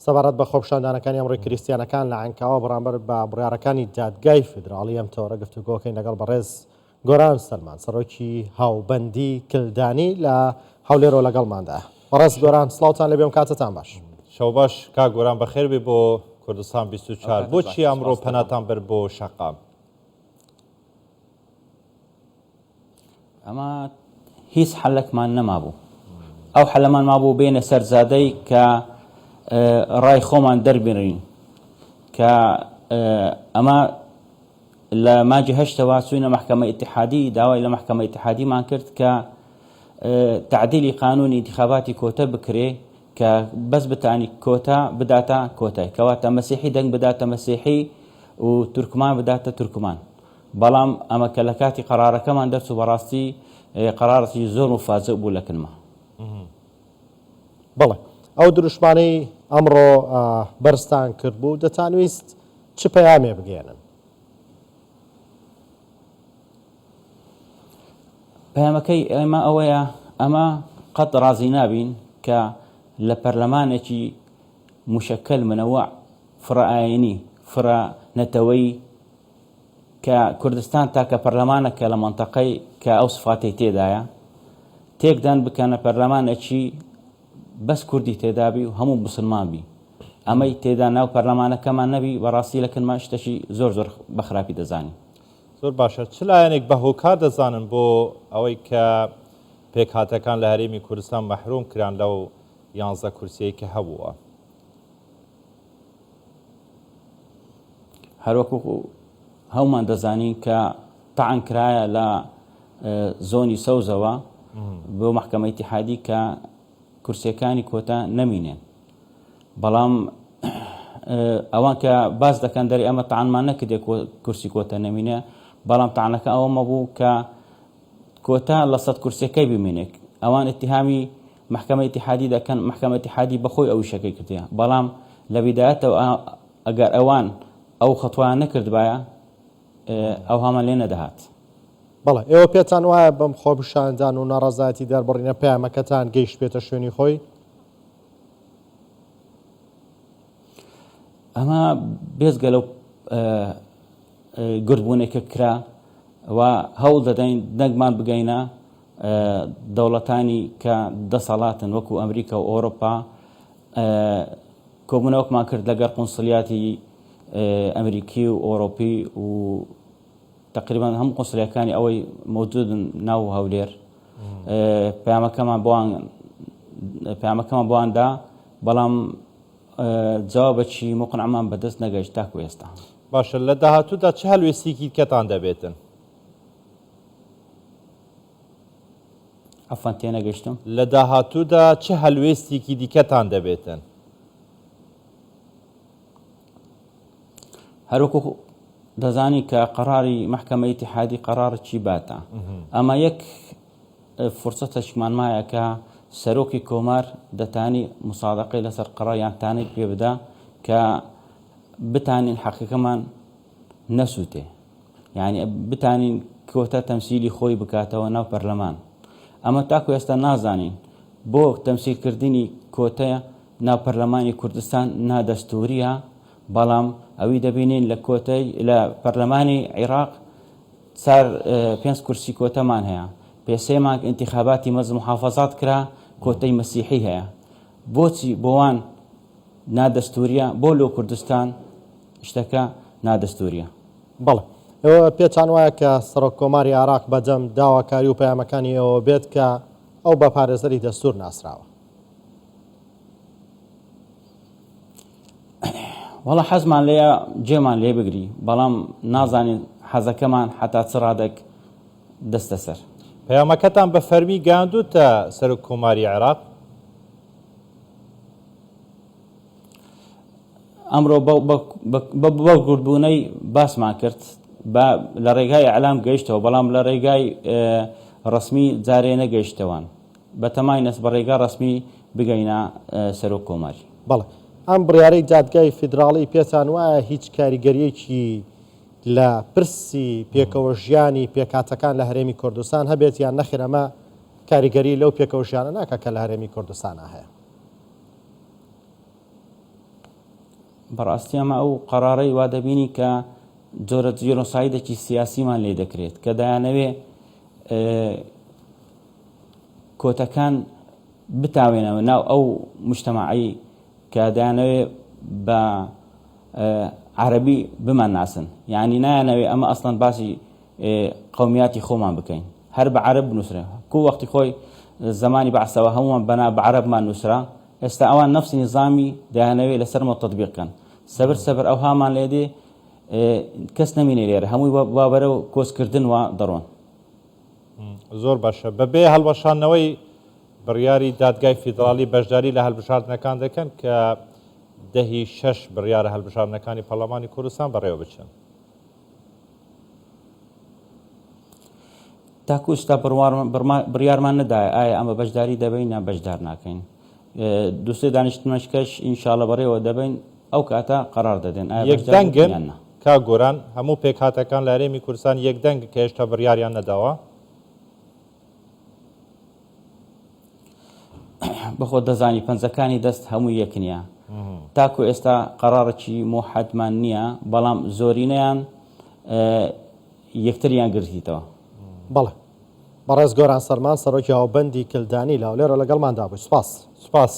سەبارەت بە خۆپیشاندانەکانی ئەمڕۆی کریستیانەکان لە عەنکاوە بەرامبەر بە بڕیارەکانی دادگای فیدراڵی ئەم تەوەرە گفتوگۆکەین لەگەڵ بەڕێز گۆران سەلمان سەرۆکی هاوبەندی کلدانی لە هەولێرەوە لەگەڵماندا. بەڕێز گۆران سڵاوتان لێبێ و کاتتان باش. شەوباش کاک گۆران بەخێربێی بۆ کوردستان 24. بۆچی ئەمڕۆ پەناتان برد بۆ شەقام؟ ئەمە هیچ حەلەکمان نەمابوو ئەو حەلەمان مابوو بێنە سەر جادەی کە ڕای خۆمان دەربرین کە ئەمە لە ماجی هەشتەوە چوینە محکمە ئیتحادی داوای لە محکمە ئیتحادیمان کرد کە تعدیلی قانونی انتخاباتی کۆتە بکرێ کە بەس بتانی کۆتا بداتە کۆتای کەواتە مەسیحی دەنگ بداتە مەسیحی و تورکمان بداتە تورکمان بەڵام ئەمە کە لە کاتی قەرارەکەمان دەرچوو بەڕاستی قەرارەکی زۆر مفاجئ بوو لە کنما. بەڵێ ئەو دروشمانەی ئەمڕۆ بەرزتان کردبوو دەتانویست چ پەیامێ بگەیەنن؟ پەیامەکەی ئێمە ئەوەیە ئەمە قەت ڕازی نابین کە لە پەرلەمانێکی مشەکەل منەوەع فرە ئاینی فرە نەتەوەی کە کوردستان تاکە پەرلەمانە کە لە مەنتەقەی کە ئەو سفاتەی تێدایە تێکدان بکەنە پەرلەمانێکی بەس کوردی تێدابی و هەموو مسلمان بی ئەمەی تێدا ناو پەرلەمانەکەمان نەبی بەڕاستی لە کنما شتەکی زۆر زۆر بە خراپی دەزانین. زۆر باشە چ لایەنێک بە هۆکار دەزانن بۆ ئەوەی کە پێکهاتەکان لە هەرێمی کوردستان مەحروم کران لەو یانزە کورسیەی کە هەبووە؟ هەروەکو هەومان دەزانین کە تەعن کرایە لە زۆنی سەوزەوە بۆ مەحکەمە ئیتیحادی کە کورسیەکانی کۆتا نەمینێن بەڵام ئەوان کە باس دەکەن دەری ئەمە تەعنمان نەکردێ کورسی کۆتا نەمینێ بەڵام تەعنەکە ئەوە مەبوو کە کۆتا لە سەد کورسیەکەی بمینێک ئەوان اتهامی مەحکەمە ئیتیحادی دەکەن مەحکەمە ئیتیحادی بەخۆی ئەو ئیشەکەی کردیە بەڵام لە بیدایەتەوە ئەگەر ئەوان ئەو خەتوایان نەکردبایە ئەوهامان لێ نەدەهات. بەڵێ ئێوە پێتان وایە بەم خۆپیشاندان و ناڕەزایەتی دەربڕینە پەیامەکەتان گەیشتبێتە شوێنی خۆی؟ ئەمە بێجگە لەو گردبوونێک کە کرا و هەوڵ دەدەین دەنگمان بگەینە دەوڵەتانی کە دەسەڵاتن وەکو ئەمریکا و ئەوروپا کۆبوونەوەکمان کرد لەگەر قونسلیاتی ئەمریکی و ئەوروپی و تقریبا هەموو قونسلیەکانی ئەوەی مەوجودن ناو هەولێر پەیامەکەمان بۆیان پەیامەکەمان بۆیان دا بەڵام جوابەکی مقنعمان بەدەست نەگەشت تاکو ئێستا. باشە لە داهاتوودا چ هەلوێستیکی دیکەتان دەبێتن؟ عەفوەن تێنەگەشتم. لە داهاتوودا چ هەلوێستیکی دیکەتان دەبێتن؟ هەروەکو دەزانی کە قەراری مەحکەمە ئیتیحادی قەرارکی باتە ئەمە یەک فرسەتەشمان مایە کە سەرۆکی کۆمار دەتانی مسادەقەی لەسەر قەرار یان تانەی پێ بدا کە بتانین حەقەکەمان نەسووتێ یعنی بتانین کۆتا تەمسیلی خۆی بکاتەوە ناو پەرلەمان ئەمە تاکو ئێستا نازانین بۆ تەمسیلکردنی کۆتەیە ناو پەرلەمانی کوردستان نادەستوریە بەڵام ئەوی دەبینین لە کۆتای لە پەرلەمانی عیراق چار پێنج کورسی کۆتەمان هەیە پێ سێ مانگ ئینتیخاباتی مەز محافەزات کرا کۆتەی مەسیحی هەیە بۆچی بۆوان نادەستوریە بۆ لۆ کوردستان شتەکە نادەستوریە. بەڵێ. ئێوە پێتان وایە کە سەرۆک کۆماری عێراق بەدەم داواکاری و پەیامەکانی ئێوەوە بێت کە ئەو بە پارێزەری دەستوور ناسراوە؟ وەڵا حەزمان لێیە جێمان لێ بگری بەڵام نازانین حەزەکەمان حەتا چ ڕادەک دەستە سەر. پەیامەکەتان بە فەرمی گەیاندووتە سەرۆک کۆماری عێراق؟ ئەمڕۆ بەو گردبوونەی باسمان کرد لە ڕێگای ئیعلام گەیشتەوە بەڵام لە ڕێگای ڕەسمی جارێ نەگەیشتەوان بەتەمای نەس بە ڕێگا ڕەسمی بگەینە سەرۆک کۆماری. بەڵێ ئەم بڕیارەی دادگای فیدراڵی پێتان وایە هیچ کاریگەرییەکی لە پرسی پێکەوە ژیانی پێکهاتەکان لە هەرێمی کوردستان هەبێت یان نەخێر ئەمە کاریگەری لەو پێکەوە ژیانە ناکات کە لە هەرێمی کوردستانا هەیە؟ بەڕاستی ئەمە ئەو قەرارەی وا دەبینی کە جۆرە جینۆسایدێکی سیاسیمان لێ دەکرێت کە دەیانەوێ کۆتەکان بتاوێنەوە ناو ئەو مجتەماعی کە دەیانەوێ بە عەرەبی بمان ناسن یعنی نایانەوێ ئەمە ئەسڵەن باسی قومیاتی خۆمان بکەین هەر بە عەرەب بنووسرێ کو وەختی خۆی زمانی بەعسەوە هەمووان بەنا بە عەرەبمان نووسرا ئێستا ئەوان نەفسی نیزامی دەیانەوێ لەسەرمە تەطبیق کەن سەبر سەبر ئەوهامان لێ دێ کەس نەمینێ لێرە هەمووی وا بەرەو کۆچکردن وا دەڕۆن. زۆر باشە بەبێ هەڵوەشاندنەوەی بڕیاری دادگای فیدڕاڵی بەشداری لە هەلبژاردنەکان دەکەن کە دەهی شەش بڕیارە هەلبژاردنەکانی پەرلەمانی کوردستان بەڕێوە بچن. تاکو ئێستا بڕیارمان نەدایە ئایا ئەمە بەشداری دەبین یان بەشدار ناکەین دوسێ دانیشتنەشکەش ئینشاءاللە بەڕێوە دەبین ئەو کاتە قەرار دەدەن ئایا یەک بەشدار دەبین دەنگن یان نا. کاک گۆران هەموو پێکهاتەکان لە هەرێمی کوردستان یەک دەنگ کە هێشتا بڕیاریان نەداوە؟ بەخۆت دەزانی پەنجەکانی دەست هەموو یەک نییە تاکو ئێستا قەرارێکی موحەدمان نییە بەڵام زۆرینەیان یەکتریان گرتیتەوە. بەڵێ. بەڕێز گۆران سەلمان سەرۆکی هاوبەندی کلدانی لە هەولێرەوە لەگەڵماندا بووی. سوپاس. سوپاس.